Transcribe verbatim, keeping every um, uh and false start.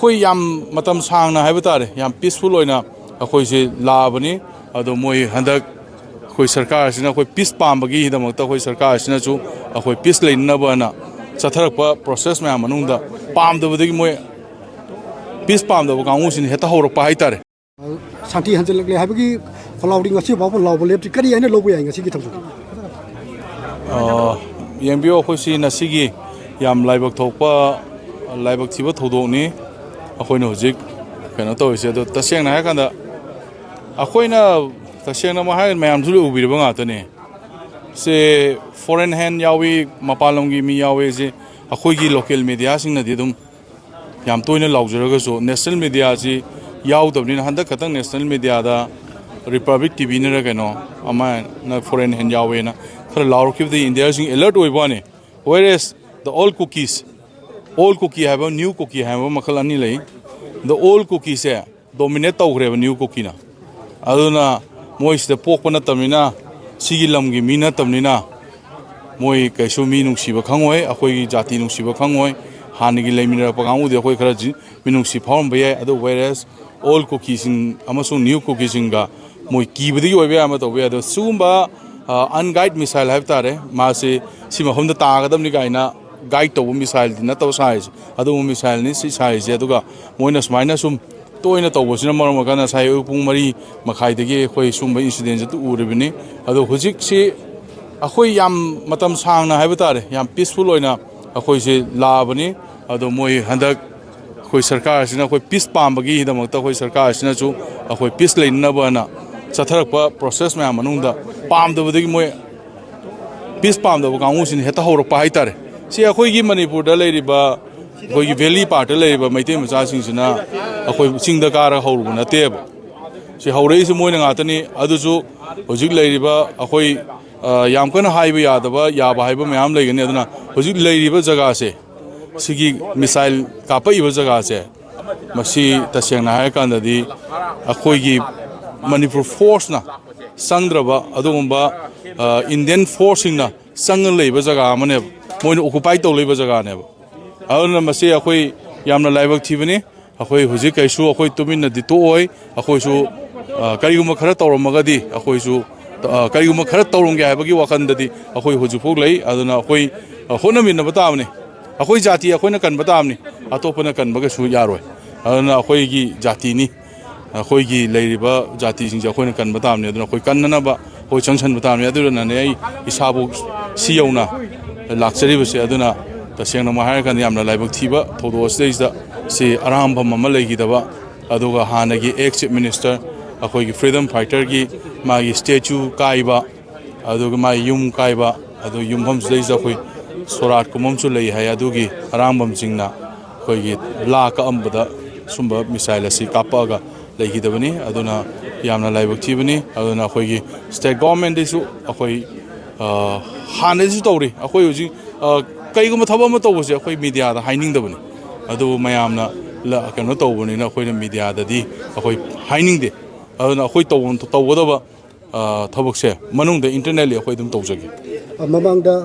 ꯑꯩꯈꯣꯏ ꯌꯥꯝ ꯃꯇꯝ ꯁꯥꯡꯅ ꯍꯥꯏꯕ ꯇꯥꯔꯦ, ꯌꯥꯝ ꯄꯤꯁꯐꯨꯜ ꯑꯣꯏꯅ ꯑꯩꯈꯣꯏꯁꯦ ꯂꯥꯛꯑꯕꯅꯤ꯫ ꯑꯗꯣ ꯃꯣꯏ ꯍꯟꯗꯛ ꯑꯩꯈꯣꯏ ꯁꯔꯀꯥꯔꯁꯤꯅ ꯑꯩꯈꯣꯏ ꯄꯤꯁ ꯄꯥꯝꯕꯒꯤꯗꯃꯛꯇ ꯑꯩꯈꯣꯏ ꯁꯔꯀꯥꯔꯁꯤꯅꯁꯨ ꯑꯩꯈꯣꯏ ꯄꯤꯁ ꯂꯩꯅꯅꯕꯅ ꯆꯠꯊꯔꯛꯄ ꯄ꯭ꯔꯣꯁꯦꯁ ꯃꯌꯥꯝ ꯃꯅꯨꯡꯗ ꯄꯥꯝꯗꯕꯗꯒꯤ ꯃꯣꯏ ꯄꯤꯁ ꯄꯥꯝꯗꯕ ꯀꯥꯡꯕꯨꯁꯤꯅ ꯍꯦꯛꯇ ꯍꯧꯔꯛꯄ ꯍꯥꯏꯇꯥꯔꯦ꯫ ꯁꯥꯟꯇꯤ ꯍꯟꯖꯤꯜꯂꯛꯂꯦ ꯍꯥꯏꯕꯒꯤ ꯈꯣꯜꯂꯥꯎꯗꯤ ꯉꯁꯤ ꯐꯥꯎꯕ ꯂꯥꯎꯕ ꯂꯦꯞꯇ꯭ꯔꯤ꯫ ꯀꯔꯤ ꯍꯥꯏꯅ ꯂꯧꯕ ꯌꯥꯏ ꯉꯁꯤꯒꯤ ꯊꯧꯗꯣꯛ? ꯑ, ꯌꯦꯡꯕꯤꯌꯨ, ꯑꯩꯈꯣꯏꯁꯤ ꯉꯁꯤꯒꯤ ꯌꯥꯝ ꯂꯥꯏꯕꯛ ꯊꯣꯛꯄ, ꯂꯥꯏꯕꯛ ꯊꯤꯕ ꯊꯧꯗꯣꯛꯅꯤ꯫ ꯑꯩꯈꯣꯏꯅ ꯍꯧꯖꯤꯛ ꯀꯩꯅꯣ ꯇꯧꯔꯤꯁꯦ꯫ ꯑꯗꯣ ꯇꯁꯦꯡꯅ ꯍꯥꯏꯔꯀꯥꯟꯗ ꯑꯩꯈꯣꯏꯅ, ꯇꯁꯦꯡꯅꯃꯛ ꯍꯥꯏꯔꯒ ꯃꯌꯥꯝꯁꯨ ꯂꯣꯏ ꯎꯕꯤꯔꯕ ꯉꯥꯛꯇꯅꯤ꯫ ꯁꯦ foreign hand ꯌꯥꯎꯏ, ꯃꯄꯥꯟ ꯂꯝꯒꯤ ꯃꯤ ꯌꯥꯎꯏ ꯁꯦ ꯑꯩꯈꯣꯏꯒꯤ ꯂꯣꯀꯦꯜ ꯃꯦꯗꯤꯌꯥꯁꯤꯡꯅꯗꯤ ꯑꯗꯨꯝ ꯌꯥꯝ ꯇꯣꯏꯅ ꯂꯥꯎꯖꯔꯒꯁꯨ ꯅꯦꯁꯅꯦꯜ ꯃꯦꯗꯤꯌꯥꯁꯤ ꯌꯥꯎꯗꯕꯅꯤꯅ, ꯍꯟꯗꯛ ꯈꯛꯇꯪ ꯅꯦꯁꯅꯦꯜ ꯃꯦꯗꯤꯌꯥꯗ ꯔꯤꯄꯕ꯭ꯂꯤꯛ ꯇꯤꯚꯤꯅꯔ ꯀꯩꯅꯣ ꯑꯃꯅ foreign hand ꯌꯥꯎꯋꯦꯅ ꯈꯔ ꯂꯥꯎꯔꯛꯈꯤꯕꯗꯒꯤ ꯏꯟꯗꯤꯌꯥꯁꯤꯡ ꯑꯦꯂꯔꯠ ꯑꯣꯏꯕ ꯋꯥꯅꯤ꯫ Whereas the old Kukis, old Kuki ꯍꯥꯏꯕ, new Kuki ꯍꯥꯏꯕ ꯃꯈꯜ ꯑꯅꯤ ꯂꯩ꯫ The old Kukiꯁꯦ ꯗꯣꯃꯤꯅꯦꯠ ꯇꯧꯈ꯭ꯔꯦꯕ ꯅ꯭ꯌꯨ ꯀꯨꯀꯤꯅ꯫ ꯑꯗꯨꯅ ꯃꯣꯏꯁꯤꯗ ꯄꯣꯛꯄ ꯅꯠꯇꯕꯅꯤꯅ, ꯁꯤꯒꯤ ꯂꯝꯒꯤ ꯃꯤ ꯅꯠꯇꯕꯅꯤꯅ, ꯃꯣꯏ ꯀꯩꯁꯨ ꯃꯤ ꯅꯨꯡꯁꯤꯕ ꯈꯪꯉꯣꯏ, ꯑꯩꯈꯣꯏꯒꯤ ꯖꯥꯇꯤ ꯅꯨꯡꯁꯤꯕ ꯈꯪꯉꯣꯏ꯫ ꯍꯥꯟꯅꯒꯤ ꯂꯩꯃꯤꯟꯅꯔꯛꯄ ꯀꯥꯡꯕꯨꯗꯤ ꯑꯩꯈꯣꯏ ꯈꯔ ꯖꯤ-, ꯃꯤꯅꯨꯡꯁꯤ ꯐꯥꯎꯔꯝꯕ ꯌꯥꯏ꯫ ꯑꯗꯨ whereas old ꯀꯨꯀꯤꯁꯤꯡ ꯑꯃꯁꯨꯡ ꯅ꯭ꯌꯨ ꯀꯨꯀꯤꯁꯤꯡꯒ ꯃꯣꯏ ꯀꯤꯕꯗꯒꯤ ꯑꯣꯏꯕ ꯌꯥꯏ, ꯑꯃ ꯇꯧꯕ ꯌꯥꯏ꯫ ꯑꯗꯣ ꯁꯤꯒꯨꯝꯕ, ꯑ, unguided missile ꯍꯥꯏꯕ ꯇꯥꯔꯦ, ꯃꯥꯁꯤ ꯁꯤ ꯃꯐꯝꯗ ꯇꯥꯒꯗꯕꯅꯤ ꯀꯥꯏꯅ ꯒꯥꯏꯗ ꯇꯧꯕ ꯃꯤꯁꯥꯏꯜꯗꯤ ꯅꯠꯇꯕ ꯁꯥꯔꯤꯁꯦ, ꯑꯗꯨꯒꯨꯝꯕ ꯃꯤꯁꯥꯏꯜꯅꯤ ꯁꯤ ꯁꯥꯔꯤꯁꯦ꯫ ꯑꯗꯨꯒ ꯃꯣꯏꯅ ꯁꯨꯃꯥꯏꯅ ꯁꯨꯝ ꯇꯣꯏꯅ ꯇꯧꯕꯁꯤꯅ ꯃꯔꯝ ꯑꯣꯏꯔꯀꯥꯟꯗ ꯉꯁꯥꯏ ꯑꯌꯨꯛ ꯄꯨꯡ ꯃꯔꯤ ꯃꯈꯥꯏꯗꯒꯤ ꯑꯩꯈꯣꯏ ꯁꯨꯝꯕ ꯏꯟꯁꯤꯗꯦꯟꯁꯦ ꯑꯗꯨ ꯎꯔꯤꯕꯅꯤ꯫ ꯑꯗꯣ ꯍꯧꯖꯤꯛꯁꯤ ꯑꯩꯈꯣꯏ ꯌꯥꯝ ꯃꯇꯝ ꯁꯥꯡꯅ ꯍꯥꯏꯕ ꯇꯥꯔꯦ, ꯌꯥꯝ ꯄꯤꯁꯐꯨꯜ ꯑꯣꯏꯅ ꯑꯩꯈꯣꯏꯁꯦ ꯂꯥꯛꯑꯕꯅꯤ꯫ ꯑꯗꯣ ꯃꯣꯏ ꯍꯟꯗꯛ ꯑꯩꯈꯣꯏ ꯁꯔꯀꯥꯔꯁꯤꯅ ꯑꯩꯈꯣꯏ ꯄꯤꯁ ꯄꯥꯝꯕꯒꯤꯗꯃꯛꯇ ꯑꯩꯈꯣꯏ ꯁꯔꯀꯥꯔꯁꯤꯅꯁꯨ ꯑꯩꯈꯣꯏ ꯄꯤꯁ ꯂꯩꯅꯅꯕꯅ ꯆꯠꯊꯔꯛꯄ ꯄ꯭ꯔꯣꯁꯦꯁ ꯃꯌꯥꯝ ꯃꯅꯨꯡꯗ ꯄꯥꯝꯗꯕꯗꯒꯤ ꯃꯣꯏ ꯄꯤꯁ ꯄꯥꯝꯗꯕ ꯀꯥꯡꯕꯨꯁꯤꯅ ꯍꯦꯛꯇ ꯍꯧꯔꯛꯄ ꯍꯥꯏꯇꯥꯔꯦ꯫ ꯁꯤ ꯑꯩꯈꯣꯏꯒꯤ ꯃꯅꯤꯄꯨꯔꯗ ꯂꯩꯔꯤꯕ, ꯑꯩꯈꯣꯏꯒꯤ ꯚꯦꯂꯤ ꯄꯥꯔꯠꯇ ꯂꯩꯔꯤꯕ ꯃꯩꯇꯩ ꯃꯆꯥꯁꯤꯡꯁꯤꯅ ꯑꯩꯈꯣꯏ ꯆꯤꯡꯗ ꯀꯥꯔꯒ ꯍꯧꯔꯨꯕ ꯅꯠꯇꯦꯕ꯫ ꯁꯤ ꯍꯧꯔꯛꯏꯁꯤ ꯃꯣꯏꯅ ꯉꯥꯛꯇꯅꯤ꯫ ꯑꯗꯨꯁꯨ ꯍꯧꯖꯤꯛ ꯂꯩꯔꯤꯕ ꯑꯩꯈꯣꯏ, ꯑ, ꯌꯥꯝ ꯀꯟꯅ ꯍꯥꯏꯕ ꯌꯥꯗꯕ, ꯌꯥꯕ ꯍꯥꯏꯕ ꯃꯌꯥꯝ ꯂꯩꯒꯅꯤ꯫ ꯑꯗꯨꯅ ꯍꯧꯖꯤꯛ ꯂꯩꯔꯤꯕ ꯖꯒꯥꯁꯦ, ꯁꯤꯒꯤ ꯃꯤꯁꯥꯏꯜ ꯀꯥꯞꯄꯛꯏꯕ ꯖꯒꯥꯁꯦ, ꯃꯁꯤ ꯇꯁꯦꯡꯅ ꯍꯥꯏꯔꯀꯥꯟꯗꯗꯤ ꯑꯩꯈꯣꯏꯒꯤ ꯃꯅꯤꯄꯨꯔ ꯐꯣꯔꯁꯅ ꯆꯪꯗ꯭ꯔꯕ ꯑꯗꯨꯒꯨꯝꯕ, ꯑ, ꯏꯟꯗꯤꯌꯟ ꯐꯣꯔꯁꯁꯤꯡꯅ ꯆꯪꯉ ꯂꯩꯕ ꯖꯒꯥ ꯑꯃꯅꯦꯕ, ꯃꯣꯏꯅ ꯑꯣꯀꯨꯄꯥꯏ ꯇꯧ ꯂꯩꯕ ꯖꯒꯥꯅꯦꯕ꯫ ꯑꯗꯨꯅ ꯃꯁꯤ ꯑꯩꯈꯣꯏ ꯌꯥꯝꯅ ꯂꯥꯏꯕꯛ ꯊꯤꯕꯅꯤ꯫ ꯑꯩꯈꯣꯏ ꯍꯧꯖꯤꯛ ꯀꯩꯁꯨ ꯑꯩꯈꯣꯏ ꯇꯨꯃꯤꯟꯅꯗꯤ ꯇꯣꯛꯑꯣꯏ꯫ ꯑꯩꯈꯣꯏꯁꯨ, ꯑ, ꯀꯔꯤꯒꯨꯝꯕ ꯈꯔ ꯇꯧꯔꯝꯃꯒꯗꯤ ꯑꯩꯈꯣꯏꯁꯨ, ꯑ, ꯀꯔꯤꯒꯨꯝꯕ ꯈꯔ ꯇꯧꯔꯝꯒꯦ ꯍꯥꯏꯕꯒꯤ ꯋꯥꯈꯜꯗꯗꯤ ꯑꯩꯈꯣꯏ ꯍꯧꯖꯤꯛꯐꯥꯎ ꯂꯩ꯫ ꯑꯗꯨꯅ ꯑꯩꯈꯣꯏ, ꯑ, ꯍꯣꯠꯅꯃꯤꯟꯅꯕ ꯇꯥꯕꯅꯤ꯫ ꯑꯩꯈꯣꯏ ꯖꯥꯇꯤ ꯑꯩꯈꯣꯏꯅ ꯀꯟꯕ ꯇꯥꯕꯅꯤ, ꯑꯇꯣꯞꯄꯅ ꯀꯟꯕ ꯀꯩꯁꯨ ꯌꯥꯔꯣꯏ꯫ ꯑꯗꯨꯅ ꯑꯩꯈꯣꯏꯒꯤ ꯖꯥꯇꯤꯅꯤ, ꯑꯩꯈꯣꯏꯒꯤ ꯂꯩꯔꯤꯕ ꯖꯥꯇꯤꯁꯤꯡꯁꯦ ꯑꯩꯈꯣꯏꯅ ꯀꯟꯕ ꯇꯥꯕꯅꯤ꯫ ꯑꯗꯨꯅ ꯑꯩꯈꯣꯏ ꯀꯟꯅꯅꯕ ꯑꯩꯈꯣꯏ ꯆꯪꯁꯟꯕ ꯇꯥꯕꯅꯤ꯫ ꯑꯗꯨꯅꯅꯦ ꯑꯩ ꯏꯁꯥꯕꯨ ꯁꯤ ꯌꯧꯅ ꯂꯥꯛꯆꯔꯤꯕꯁꯦ꯫ ꯑꯗꯨꯅ ꯇꯁꯦꯡꯅꯃꯛ ꯍꯥꯏꯔꯀꯥꯟꯗ ꯌꯥꯝꯅ ꯂꯥꯏꯕꯛ ꯊꯤꯕ ꯊꯧꯗꯣꯛ ꯑꯁꯤꯗꯩꯁꯤꯗ ꯁꯤ ꯑꯔꯥꯝꯕꯝ ꯑꯃ ꯂꯩꯈꯤꯗꯕ, ꯑꯗꯨꯒ ꯍꯥꯟꯅꯒꯤ ꯑꯦꯛꯁ ꯆꯤꯐ ꯃꯤꯅꯤꯁꯇꯔ, ꯑꯩꯈꯣꯏꯒꯤ ꯐ꯭ꯔꯤꯗꯝ ꯐꯥꯏꯇꯔꯒꯤ ꯃꯥꯒꯤ ꯁ꯭ꯇꯦꯆꯨ ꯀꯥꯏꯕ, ꯑꯗꯨꯒ ꯃꯥꯒꯤ ꯌꯨꯝ ꯀꯥꯏꯕ, ꯑꯗꯨ ꯌꯨꯝꯐꯝꯁꯤꯗꯩꯁꯤꯗ ꯑꯩꯈꯣꯏ ꯁꯣꯔꯥꯠꯀꯨꯝꯕ ꯑꯃꯁꯨ ꯂꯩ ꯍꯥꯏ꯫ ꯑꯗꯨꯒꯤ ꯑꯔꯥꯝꯕꯝꯁꯤꯡꯅ ꯑꯩꯈꯣꯏꯒꯤ ꯂꯥ ꯀꯛꯑꯝꯕꯗ ꯁꯨꯝꯕ ꯃꯤꯁꯥꯏꯜ ꯑꯁꯤ ꯀꯥꯞꯄꯛꯑꯒ ꯂꯩꯈꯤꯗꯕꯅꯤ꯫ ꯑꯗꯨꯅ ꯌꯥꯝꯅ ꯂꯥꯏꯕꯛ ꯊꯤꯕꯅꯤ꯫ ꯑꯗꯨꯅ ꯑꯩꯈꯣꯏꯒꯤ ꯁ꯭ꯇꯦꯠ ꯒꯣꯔꯃꯦꯟꯗꯩꯁꯨ ꯑꯩꯈꯣꯏ, ꯑ, ꯍꯥꯟꯅꯗꯩꯁꯨ ꯇꯧꯔꯤ꯫ ꯑꯩꯈꯣꯏ ꯍꯧꯖꯤꯛ, ꯑ, ꯀꯩꯒꯨꯝꯕ ꯊꯕꯛ ꯑꯃ ꯇꯧꯕꯁꯦ ꯑꯩꯈꯣꯏ ꯃꯤꯗꯤꯌꯥꯗ ꯍꯥꯏꯅꯤꯡꯗꯕꯅꯤ, ꯑꯗꯨꯕꯨ ꯃꯌꯥꯝꯅ ꯂ-, ꯀꯩꯅꯣ ꯇꯧꯕꯅꯤꯅ ꯑꯩꯈꯣꯏꯅ ꯃꯤꯗꯤꯌꯥꯗꯗꯤ ꯑꯩꯈꯣꯏ ꯍꯥꯏꯅꯤꯡꯗꯦ꯫ ꯑꯗꯨꯅ ꯑꯩꯈꯣꯏ ꯇꯧꯕ-, ꯇꯧꯒꯗꯕ, ꯑ, ꯊꯕꯛꯁꯦ ꯃꯅꯨꯡꯗ internally ꯑꯩꯈꯣꯏ ꯑꯗꯨꯝ ꯇꯧꯖꯒꯦ꯫ ꯃꯃꯥꯡꯗ